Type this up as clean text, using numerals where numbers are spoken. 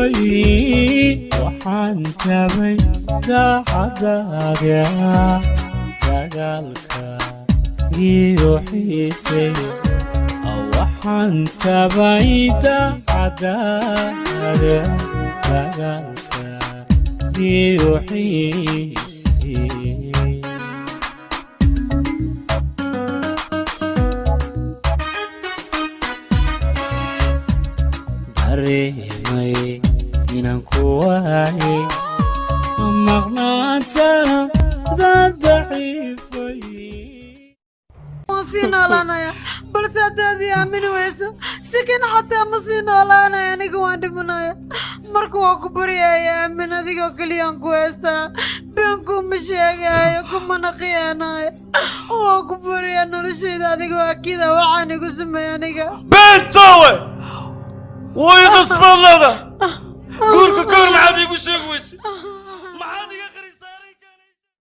Daciifay, waxaan tabay daacadaada, dagaalka iyo xiisay. Waxaan tabay daacadaada, dagaalka iyo xiisay. Dareemay inaan ku waayay maqnaantaada, daciifay. Waan sii noolaanaya, balse haddaad ii aamini weyso sikin xataa ma sii noolaanaya. Aniga waan dhimanaya. Marka waa ku baryaya, aamin. Adigoo keliyaan ku haystaa, been kuma sheegaayo, kumana khiyaanayo. Waa ku baryaa noloshayda adigoo akida waxaan igu sameey aniga. Beentaawe way qasbaad leedahay. Guurka ka hor maxaad iigu sheegi weysay? Maxaad iga qarisay?